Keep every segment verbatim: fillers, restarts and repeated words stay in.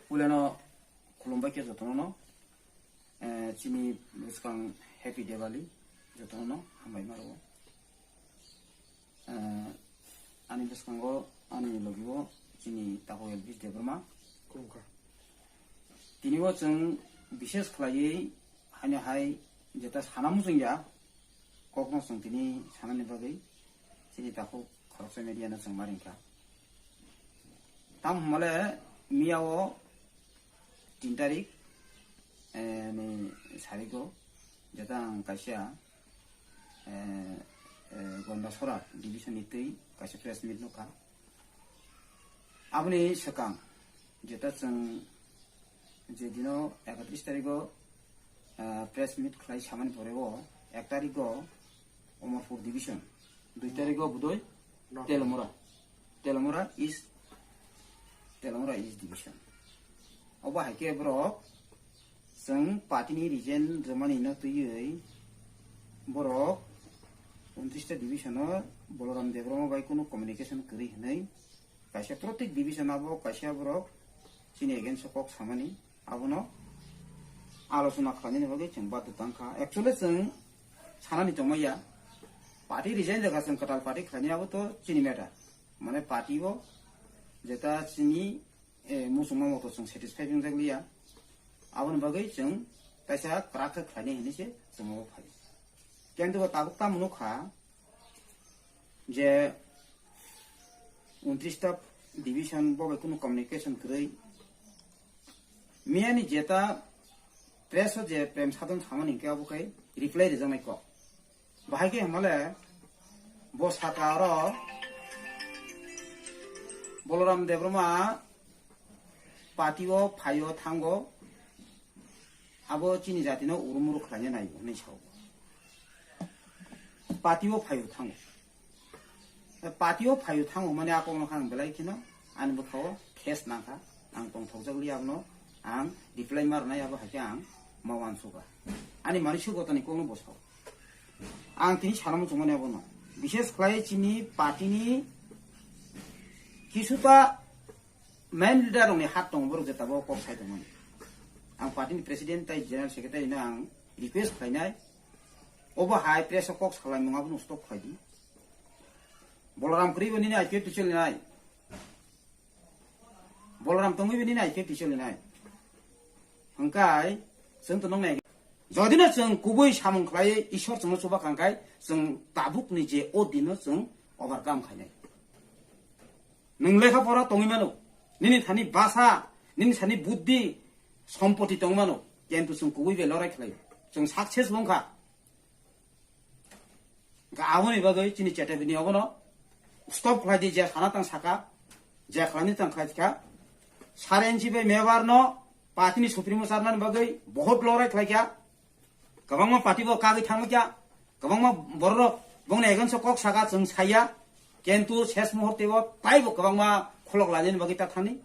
Puleno khulumbai khe jotono no, eh, chini bwskang Happy Diwali jotono no hambai maro. Eh, ani bwskango ani logi o chini Takhuk Elvis Debbarma. Khulumkha. Tini o chwng bishes khlaiwi haino hai jeta sana muchungya kokno chwng tini sanani bagwi chini Takhuk khoroksa media no chwng ma ringkha. Tamo hwnmale miya o tin tarik, eh, ni sarigo jeta ang kaisa, eh, eh, Gondasora division ni twi kaisa press meet nukha. Aboni swkang jeta chwng je dino ekatris tarigo, eh, press meet khlai samani pore o ek tarigo Omorpur division, dui tarigo budoi Telomura, Telomura East, Telomura East division. Obo hai khe borok chwng party ni resign rwmani no twiwi borok untris ta division o Boloram Debbarma bai kunu communication kwrwi hwnwi kaisa protek division abo kaisa borok chini against o kok samani abono alochona khlainani bagwi chwng badhyo tangkha. Actually chwng sanani tongmaya party resign rwkha chwng kwtal party khlainai abo to chini matter. Mane party o jeta chini, eh, muchungma moto chwng satisfy wngjakliya. Aboni bagwi chwng kaisa kwrak khe khlainai hinwi se chwng obo phai. Kintu bo tabuk tamo nukha je untris ta division bo bai kunu communication kwrwi. Miyani jeta press o je Prem Sadhan samani hinkhe abo khai reply rijaknai kok. Bahai khe hwnmale bo saka oro Boloram Debbarma party o phaio thango, abo chini jati no urumuru khlaina nai hwnwi sao. Party o phaio thango. Party o phaio thango mani a kokno kha ang belai kheno ani bwkha o case nangkha. Ang tongthokjak li abono ang reply ma rwnai abo hai khe ang ma uansukha. Ani mani sugotani kokno bo sao. Ang tini sana muchungmani abono. Bishes khlai chini party ni kisuta main leader rokni hat tongo borok jeta bo kok sai tongmani. Ang party ni president tai general secretary no ang request khlainai. Obo hai press o kok salaimung abono stop khlai di. Boloram kwrwi bo nini I P F T choli nai. Boloram tongwi bo nini I P F T choli nai. Hwnkhe chwng to nong nai. Jodi no chwng kubui samung khlai Ishwar chwngno chuba kha hwnkhe chwng tabuk ni je o din no chwng overcome khainai. Nwng lekha pora tongwi mano, nini thani basa, nini thani buddhi, sompoti tongwi mano, kintu chwng kubui bai lorai khlaio. Chwng success wngkha. Hwnkhe aboni bagwi chini chetabini obono stop khlai di, je sana tang saka, je khlaini tang khlai kha. Sar N C bai mebar no party ni supremo charnani bagwi bohot lorai khlai kha. Kwbangma party bo kagwi thangma kya, kwbangma borok bongni against o kok saka chwng saya, kintu ses muhurte o taibo kwbangma khulok lainani bagwi ta thani.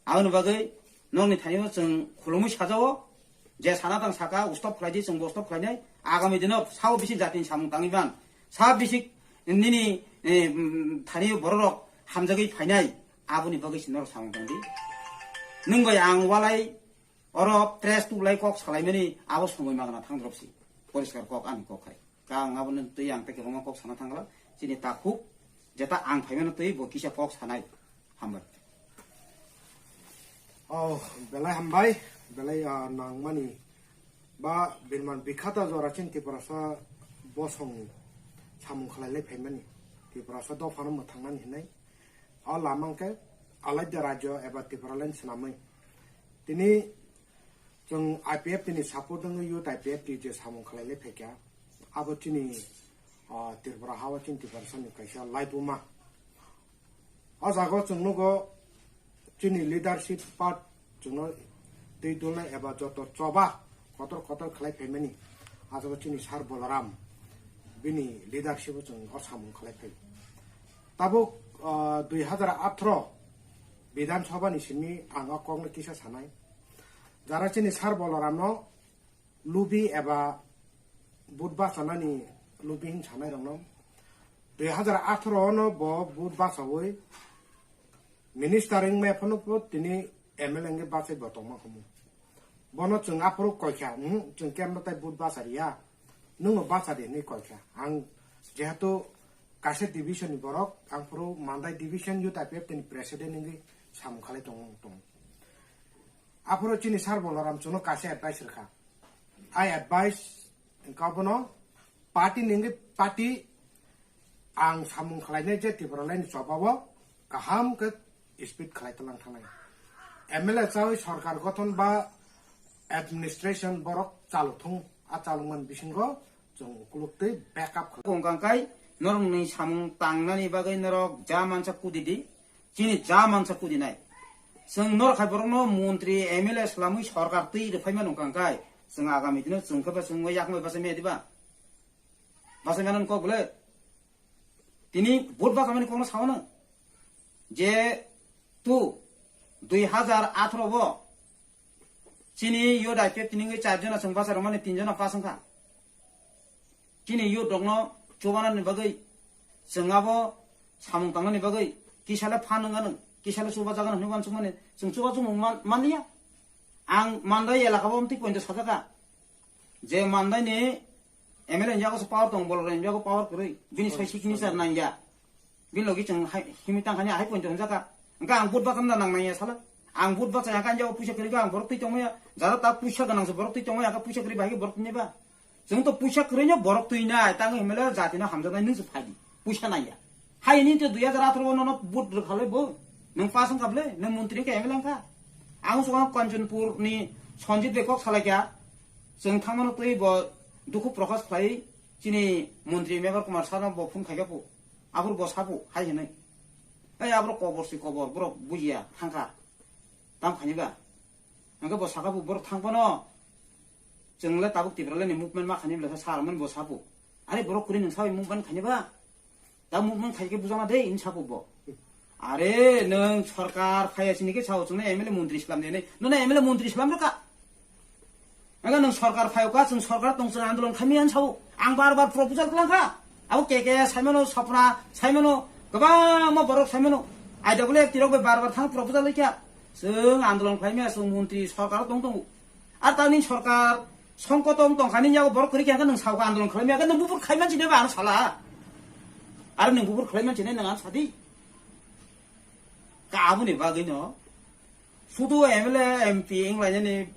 Aboni bagwi nokni thaio chwng khulumwi sajao, je sana tang saka stop khlai di, chwngbo stop khlainai. Agami dino sao bisi jatini samung tangwi ban, sa bisi nini, eh, mm, thani borok hamjagwi phainai, aboni bagwi se norok samung tangdi. Nwng bai ang walai Oro press tuklai kok salaimani abo songwi magna thang drop si. Poriskar kok ani kok khai. Ka ang abo twi ang tei kwbangma kok sana thangla. Chini takhuk jeta ang phaimano twi bo kisa kok sanai. Hambai. Oh, belai hambai, belai, ah, nangmani ba birman bikhata jora chin Tiprasa bosong samung khalai lai phaimani. Tiprasa dophano mwthangnani hinai. O lama hwnkhe alaida rajyo eba Tipraland swnamwi. Tini chwng I P F T ni support wngwi youth I P F T je samung khlai lai phaikha, abo chini, o, Tripura ha-o chini Tiprasani kaisa laibuma. O jaga o chwng nugo chini leadership part chwngno twi dulnai eba joto choba kotor kotor khlai phaimani. A jaga chini Sir Balaram bini leadership o chwng o samung khlai phai. Tabuk, ah, dui hazar atharo Bidhan Sabha ni simi ang o kokno kisa sanai. Jara chini Sir Balaram no lubi eba vote bachanani lubi hin sanai rok no. Dui hazar atharo no bo vote bachawi minister wngmaya phano bo tini M L A wngwi bachai bo tongma khumu. Bono chwng aphuru koikha, hmm, chwng kemno tai vote bacha riya. Nwngno bacha di hinwi koikha. Ang jehetu kaisa division ni borok, ang phuru Mandai division youth I P F T ni president wngwi samung khalai tongo, tongo. Aphuru chini sir Balaram chwngno kaisa advice rwkha. I advice wngkha bono party ni wngwi party ang samung khlainai je Tripura laini choba o kaham khe speed khlai tlang thangnai. M L A chawi sorkar gothon ba administration borok chalu thung, a chalungman bisingo chwng ukuluk twi backup khlai. Kung kangkai norokni samung tangnani bagwi norok ja mansa kudi di, chini ja mansa kudi nai. Chwng norok hai borokno montri M L A swlamwi sorkar twi rwphai mano kangkai chwng agami dino chwng khe ba chwng yakmai basa me diba? Basa me nan kok bole? Tini vote bakamani kokno sao no? Je tu dui hazar atharo bo chini youth I P F T ni wngwi char jona chwng basa rwmani tin jona pass wngkha. Chini youth rokno chubanani bagwi chwng abo samung tangnani bagwi kisale phan wngano, kisale chubajagan hwnwi uansukmani chwng chubachu mung man-, manliya. Ang Mandai elaka bo amtwi pointo sajaka. Je Mandai ni M L A ni yago se power tong, Balaram ni yago power kwrwi. Bini soi signature nangya. Bini logi chwng hai, himwi tangkhani ahai pointo hwnjaka. Hwnkhe ang vote bakamna nang nangya sala. Ang vote bachaya khe ang yago puisa kwrwi khe ang borok twi tongmaya. Jara ta puisa gwnang se borok twi tongmaya khe puisa kwrwi bahai khe borok twi nai ba. Chwng to puisa kwrwi no borok twi nai, tang himle jati no hamjaknai nwng se phai di. Puisa nangya. Hai ni to dui hazar atharo no no vote rwkhalai bo. Nwng pass wngkha ble, nwng montri wngkha M L A wngkha. Ang sukha Kanchanpur ni Sanjit bai kok salai kha. Chwng thangmano twi bo dukhu prokash khlai chini montri Meghar Kumar sano bo phone khai kha pu. Abor bo sapu hai hinai. Ei abro kobor si kobor, borok bujiya thangkha. Tam khani ba. Hwnkhe bo saka pu borok thang phano. Chwng le tabuk Tripura le ni movement ma khani bwlasa sar man bo sapu. Are borok kwrwi nwng sawi movement khani ba. Ta movement khai khe bujana de in sapu bo. Are nwng sorkar phaya sini khe sao chwngno M L A montri slam de ne. Nono M L A montri slam rwkha. Aga nwng sorkar phayo ka, chwng sorkar tong chwng andolon khaimi an sao. Ang bar bar proposal klang kha. Abo K K saimano, Sopna saimano, kwbangma borok saimano. I W F tirok bai bar bar thang proposal laikha. Chwng andolon khlaimaya, chwng montri sorkar tong tongo. Ar tani sorkar songkotong tongkhani yago borok kwrwi khe nwng saoka andolon khlaimaya, nwng bubur khaiman chini ba ano sala. Ar nwng bubur khaiman chini nwng ano sadi. Ka aboni bagwi no. Sudu M L A, M P wnglainani,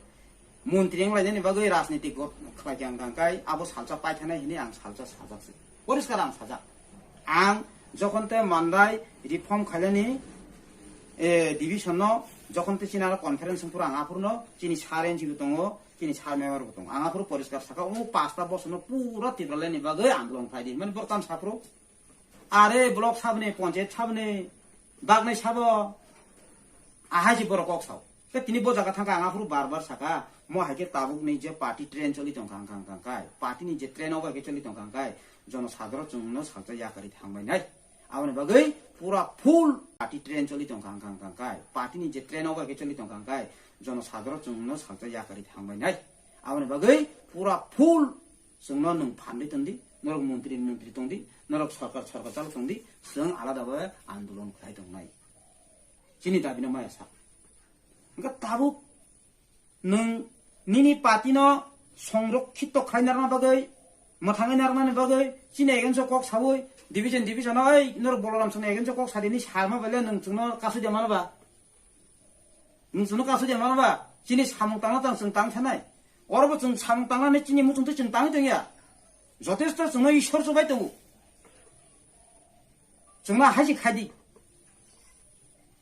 montri wnglainani bagwi rajniti got-, khlai khe ang kangkai, abo salsa paithanai hini ang salsa sajak se. Poriskar ang sajak. Ang jokhon te Mandai reform khailani, eh, division no, jokhon te chini aro conference wngphuru ang aphuru no, chini sir N G bo tongo, chini sir member bo tongo. Ang aphuru poriskar saka, o pasta bosor no pura Tripura laini bagwi andolon khlai di. Mani borok tam saphuru, are block sabni, panchayat sabni, bagnai sabo, ahai si borok kok sao. Ke tini bo jaga thangka ang aphuru bar bar saka, mo hai khe tabuk ni je party train choli tongkha ang kang kang kai. Party ni je train o bai khe choli tongkha ang kai. Jono sadharo chwngno salsa yakari thangbai nai. Aboni bagwi pura full party train choli tongkha ang kang kang kai. Party ni je train o bai khe choli tongkha ang kai. Jono sadharo chwngno salsa yakari thangbai nai. Aboni bagwi pura full Chwngno nwng phandwi tongdi, norok montri montri tongdi, norok sorkar sorkar chalo tongdi, chwng alada bai andolon khlai tongnai. Chini dabi no maya sak. Hwnkhe tabuk nwng nini party no songrokkhito khlai narwkna bagwi, mwthangwi narwknani bagwi, chini against o kok sawi, division division o, "Oi, norok Balaram Songni against o kok sadini," sama bele nwng chwngno kasui de mano ba? Nwng chwngno kasui de mano ba? Chini samung tangna tang chwng tang thanai. Oro bo chwng samung tangnani chini muchung twi chwng tangwi tongya. Jotesto chwngno Ishwar chubai tongo. Chwngno haisi khaidi.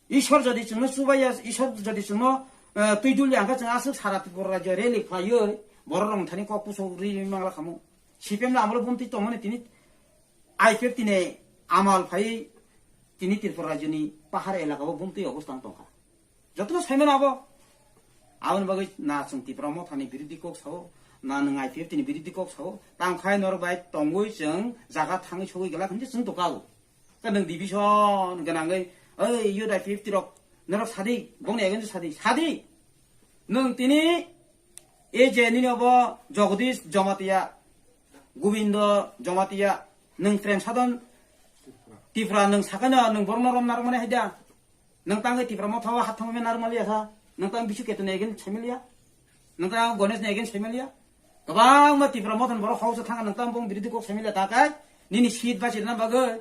Ishwar jodi chwngno chubaiya, Ishwar jodi chwngno, eh, twi dulya hwnkhe chwng aswk sara Tripura rajyo rally khlaiwi borok rok thani kok kusuk ri mangla khamu. C P M ni amolo bumtwi tongmani tini I P F T ni amal phai tini Tripura rajyoni pahar elaka o bumtwi obostha tongkha. Jotono saimano abo. Aboni bagwi na chwng Tipra Mothani biruddhi kok sao, na nwng I P F T ni biruddhi kok sao, tangkhai norok bai tongwi chwng jaga thangwi sogwi glak hinwi chwng tokao. Ka nwng division gwnangwi, "Oi, youth I P F T rok, norok sadi, bongni against sadi, sadi." Nwng tini, e je nini obo Jagadish Jamatia, Gobindo Jamatia, nwng Prem Sadhan Tipra, nwng sakano, nwng borokno rom narwkmani haida. Nwng tangwi Tipra Motha o hathang mena rwmaliya sa. Nang tang Bisu Ketu ni against semilia. Nang tang Ganesh ni against semilia. Kabang ma Tipra Motha ni borok hausa thang nang tang bong biridi kok semilia ta kai. Nini seat ba sirna bagwi.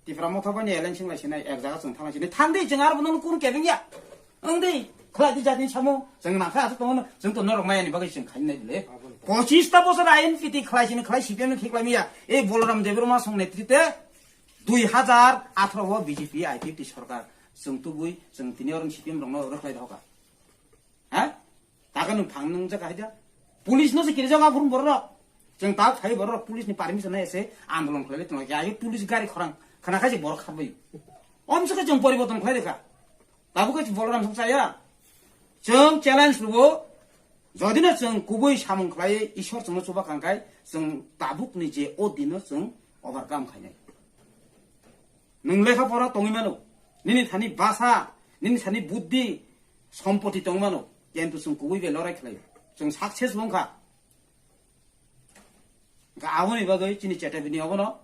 Tipra Motha bani alliance lai sinai ek jaga chwng thang lai sinai. Thang di chwng aro bono kun kebeng ya. Ang di khlai di jatni samo. Chwng nang kha asuk tongo. Chwng to norok maya ni bagwi chwng khainai dile. Pochis ta bosor I N P T khlai sini khlai C P M ni khiklai miya. Ei Boloram Debbarma song netrite dui hajar atharo o B J P I P F T sorkar. Chwng tubui chwng tini orang C P M rokno rwkhlai doka. Ha? Taga nung thang nung jaga haida. Police no se kiri jaga phurung borok. Chwng tak thai borok police ni permission nai se andolon khlai tong ya. Police gari khorang khana khai se borok khabai. Om se chwng poriborton khlai rekha. Tabuk khe Boloram song chaya. Chwng challenge rubo. Jodi no chwng kubui samung khlai Ishwar chwngno chuba kangkai chwng tabuk ni je o dino chwng overcome khainai. Nwng lekha pora tongwi mano, nini thani basa, nini thani buddhi, sompoti tongwi mano, kintu chwng kubui bai lorai khlaio. Chwng success wngkha. Hwnkhe aboni bagwi chini cheta bini obono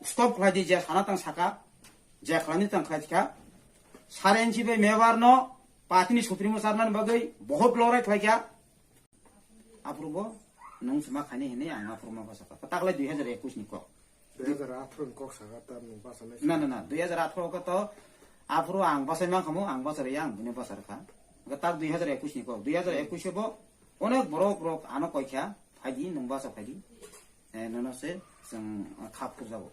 stop khlai di, je sana tang saka, je khlaini tang khlai kha. Sar N C bai mebar no party ni supremo charnani bagwi bohot lorai khlai kha. Aphuru bo nwng sima khaini hinwi ang aphuru ma basa kha. Taklai dui hajar ekwis ni kok. Dui hajar atharo ni kok saka ta nwng basa nai. Na, na, na, dui hajar atharo khe to aphuru ang bachai mankhamu, ang bachari ang bini bachar kha. Hwnkhe tak dui hajar ekwis ni kok, dui hajar ekwis bo onek borok rok ano koi kha, phaidi nwng bacha phaidi. Eh, nono se chwng kha phurjago.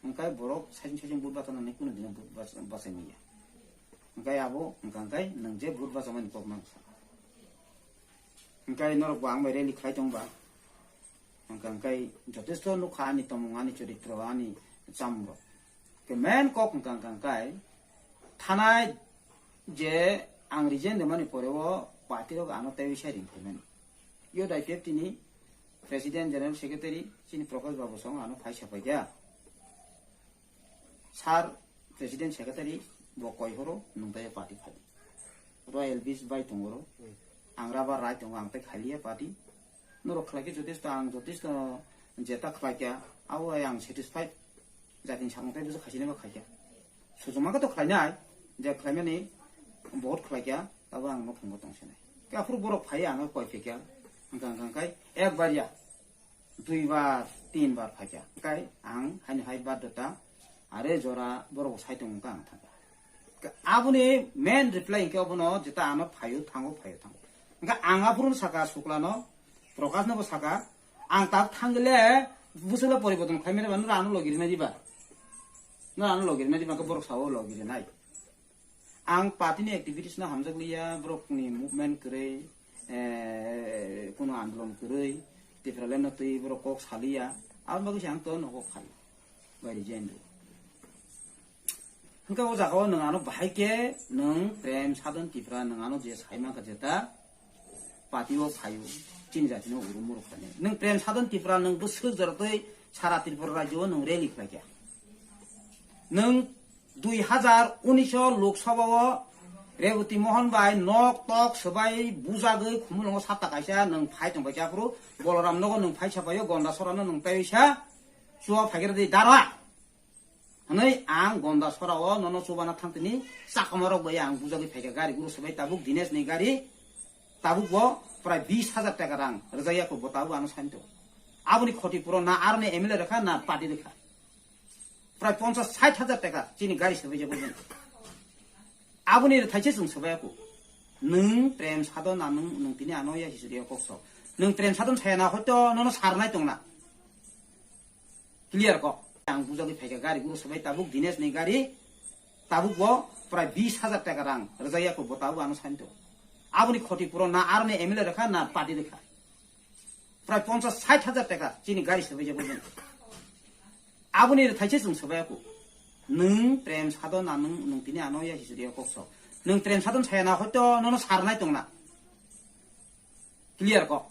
Hwnkhe borok saichung saichung vote bachana nai kunu dino vote bach-, bachai manya. Hwnkhe abo hwnkha hwnkhe nwng je vote bachamani kok nang sa. Hwnkhe norok bo ang bai rally khlai tong ba. Hwnkha hwnkhe jotesto nukha ani tomung, ani choritro, ani chamung rok. Ke main kok hwnkha hwnkha hwnkhe thanai je ang resign rwmani pore o party rok ano tei sai ring phaimani. Yo dai pep tini President General Secretary chini Prakash Babu song ano phai sapai dia. Sir, President Secretary, bo koi horo, nwng tai party phai. Royal Beach bai tongo ro. Ang rubber rai tongo, ang tai khaliya party. Norok khlai khe jotesto, ang jotesto jeta khlai kha, abo hai ang satisfied. Jatini samung tai bwswk khaisini bo khai kha. Sujuma khe to khlainai, je khlaimani bahut khlai kha, abo ang no phungo tong sinai. Khe aphuru borok phai ang koi phe kha, hwnkha hwnkha khai, ek bar ya. Dui bar, tin bar phaikha. Hwnkhe ang haino hai baddhota, are jora borok bo sai tongo wngkha ang thangkha. Aboni main reply hwnkhe obono jeta ano phaio thango, phaio thango. Hwnkhe ang aphuru saka Suklano, Prokashno bo saka, ang tak thangkhe le bwswk le poriborton khlaimani ba, nora ano logi rina diba? Nora ano logi rina diba? Hwnkhe borok sao logi rinai. Ang party ni activities no hamjak liya, borok ni movement kwrwi, eh, kuno andolon kwrwi, Tipraland no twi borok kok saliya, aboni bagwi se ang to nogo phai, bai resign rw. Hwnkhe o jaga o nwng ano bahai khe nwng Prem Sadhan Tipra nwng ano je sai mankha jeta, party o phaio, chini jati no uru muru khlainai. Nwng Prem Sadhan Tipra nwng bwswk jora twi sara Tripura rajyo o nwng rally khlai kha. Nwng dui hajar unis o Lok Sabha o Reboti Mohan bai nok tok swbai bujagwi khumulwngo sapta kaisa nwng phai tong bai kha, aphuru Boloram nogo nwng phai sapaio, Gonda Sora no nwng taiwi sa chuwa phaigra di darwa. Hwnwi ang Gonda Sora o nono chubana thangtini chakma rok bai ang bujagwi phaikha gari guru swbai tabuk Dinesh ni gari tabuk bo prai bis hajar taka rang rwjak ya kho bo tabuk ano santo. Aboni khoti puron na aroni M L A rwkha na party rwkha. Prai ponchas sait hajar taka chini gari swbai jabo. Aboni rwthaise chwng swbai ako. Nwng Prem Sadhan na nwng, nwng tini ano ya hisuri ya kok sok. Nwng Prem Sadhan saya na hoito nono sarnai tongna. Clear kok. Ang bujagwi phaikha gari guru swbai tabuk Dinesh ni gari tabuk bo prai bis hajar taka rang rwjak ya kho bo tabuk ano santo. Aboni khoti puron na aroni M L A rwkha na party rwkha. Prai ponchas sait hajar taka chini gari swbai jabo. Aboni rwthaise chwng swbai ako. Nwng Prem Sadhan na nwng, nwng tini ano ya hisuri ya kok sok. Nwng Prem Sadhan saya na hoito nono sarnai tongna. Clear kok.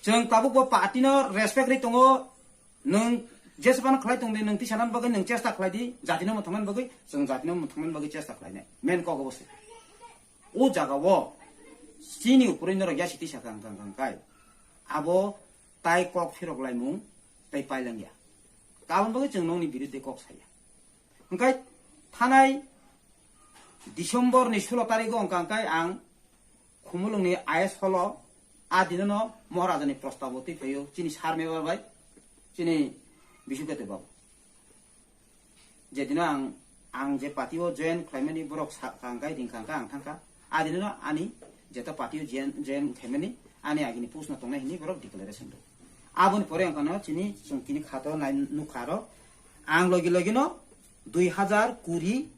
Chwng tabuk bo party no respect ri tongo. Nwng jesabano khlai tongdi, nwng tisanani bagwi nwng chesta khlai di, jatino mwthangnani bagwi, chwng jatino mwthangnani bagwi chesta khlainai. Main kok obo se. O jaga o chini upori norok yasi tisa kang kang kang kai. Abo tai kok phirok laimung tai pailangya. Kabon bagwi chwng nokni biruddhe kok saya. Hwnkhe thanai December ni sulo tarigo wngkha khe ang Khumulwng ni I S hall o a dino no Maharaja ni prostab o twi phaio chini sir member bai chini Bisukete babu. Jedino ang, ang je party o join khlaimani borok sa-, kangkai ringkangka ang thangkha. Adino ani jeta party o join, join khlaimani ani agini post no tongnai hini borok declaration do. Aboni pore ang kano chini chwng tini khato nai nukha aro ang logi logi no dui hazar kuri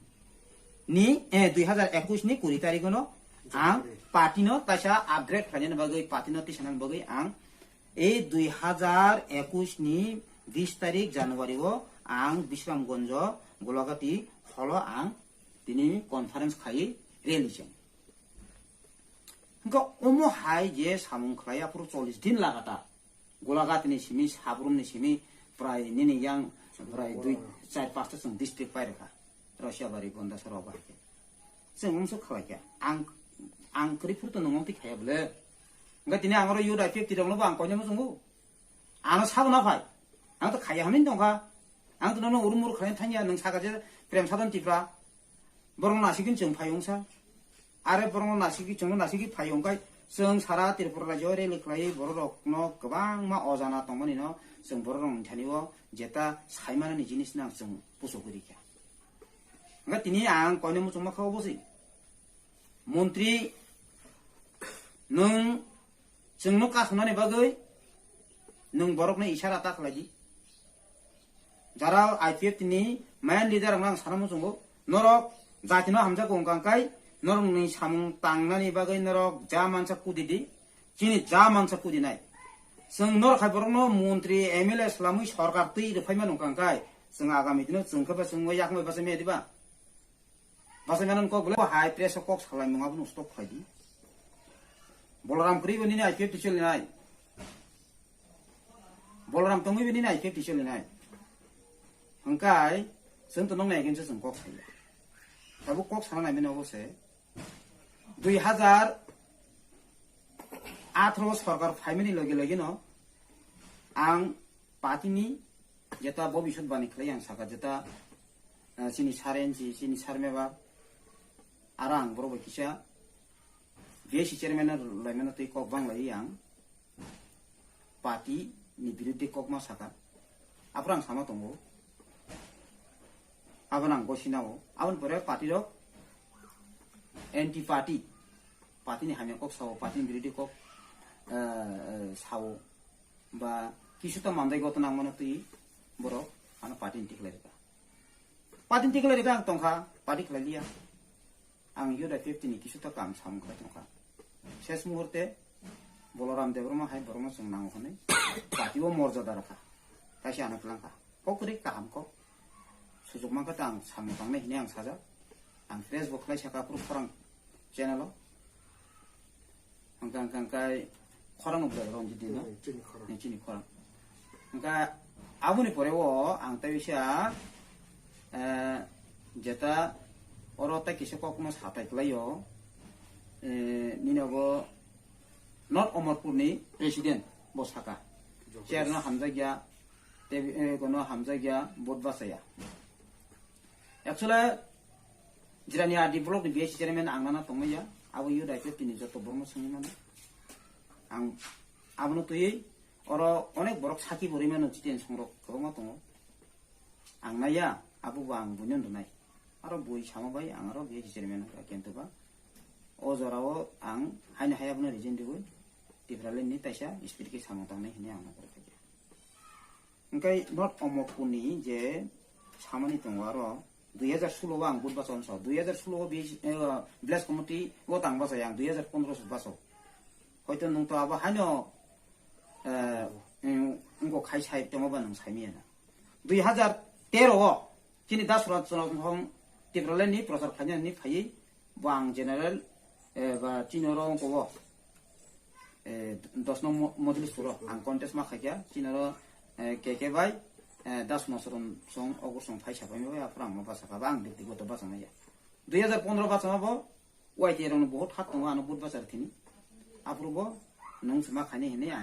ni, eh, dui hazar ekush ni kuri tarik no ang party no taisa upgrade khlainani bagwi, party no tisanani bagwi ang ei dui hazar ekush ni bis tarik January o ang Bisramganj Golagati hall o ang tini conference khai rally cheng. Hingke omo hai je samung khlai aphuru chollish din lagatar Golagati ni simi, Sabrum ni simi, prai nini yang prai dui, char, pasta chwng district pai rwkha. Rosiabari, Gondasara, obo hai khe. Chwng wngso khlai khe. Ang, ang kwrwi phuru to nwng twi khaya bwle. Hingke tini ang oro youth I P F T rokno bo ang koinai muchungo. Ano sabo na phai. Ang to khaya hamni tongkha. Ang to nono urum uru khlai thangya, nwng saka je Prem Sadan Tipra. Borok nasigin chwng phai wngsa. Are borok nasigin, chwng nasigin phai wngkai. Chwng sara Tripura rajyo rally khlai borok rokno kwbangma ojana tongmani no chwng borok rok thani o jeta saimanani jinis nang chwng puso guri kha. Hingke tini ang koine muchungma kha obo se. Montri, nwng chwngno kasonani bagwi nwng borokno isara ta khlai di. Jara I P F T ni main leader rokno ang sana muchungo, norok jatino hamjago wngkha khe norokni samung tangnani bagwi norok ja mansa kudi di. Chini ja mansa kudinai. Chwng norok hai borokno montri, M L A swlamwi sorkar twi rwphai mano wngkha khe chwng agami dino chwng khe ba chwng yakung bai bachai maya diba? Bachai mano kok bwle hai press o kok salai mung abono stop khlai di. Bolaram kwrwi bo nini I P F T solinai. Bolaram tongwi bo nini I P F T solinai. Hwnkhe chwng to nokni against o chwng kok saya. Tabuk kok sana nai mani obo se. Dui hazar atharo sorkar phaimani loge loge no ang party ni jeta bobisot bani khlai ang saka jeta, eh, chini saren si, chini sarmeba, aro ang borok bai kisa B S C chairman no laimano twi kok bang lai ang party ni biruddhe kok ma saka. Aphuru ang sama tongo. Abo nang gosina o. Aboni pore party rok anti party. Party ni hamya kok sao, party ni biruddhe kok, eh, eh, sao. Ba kisu ta mandai goto nang mano twi borok ano party ni tikhlai rwkha. Party ni tikhlai rwkha ang tongkha, party khlai liya. Ang youth I P F T ni kisu ta kam samung khlai tongkha. Ses muhurte Boloram Debbarma hai borokno chwng nango hwnwi party o morjada rwkha. Kaisa ano twlang kha. Kok kwrwi kaham kok. Sujuk mankha ta ang samung tangnai hwnwi ang sajak. Ang press bo khlai saka phuru khorang channel o. Hwnkha, hwnkha, hwnkha, khorang no bwrwi Ranjit ni no? Hmm, chini khorang. Ni chini khorang. Hwnkha, aboni pore o ang tei bisa, eh, jeta oro tei kisa kokno satai kwlai o, eh, nini obo North Omorpur ni president bo saka. Chair no hamjakya, tei, eh, kono hamjakya, vote bachaya. Actually, Jirani R D block ni B S C chairman ang nana tongmaya, abo yo daityo tini joto borokno songwi mano. Ang abono twiwi oro onek borok saki bo rwi mano, Jiten songrok kwbangma tongo. Ang naiya, abo bo ang buino rwnai. Aro bui sama bai ang aro B S C chairman wngkha, kintu ba o jorao ang haino hai abono resign rwui Tipraland ni taisa speed khe samung tangnai hinwi ang nokho rwkha. Hwnkhe North Omorpur ni je samani tongo aro dui hazar solo o ang vote bachao, dui hazar solo o B S, eh, village committee o tang bachai ang dui hazar pondro so bachao. Hoito nwng to abo haino, eh, wng-, wngkok khai sai tongo ba nwng saimanya na. Dui hazar tero o chini Dasra Chunasong Tipraland ni prochar khainani phaiwi bo ang general, eh, ba chini oro wngkok o, eh, dos nong mo-, Mojlis puro ang contest ma khaikha, chini oro, eh, K K bai, eh, Das Masrom song, Ogur song phai sapai bai, aphuru ang ma bachakha, ba ang bektigoto bachangya. Dui hazar pondro bachama bo, Y T A rokno bohot hak tongo, ano vote bachar thini. Aphuru bo, nwng se ma khaini hinwi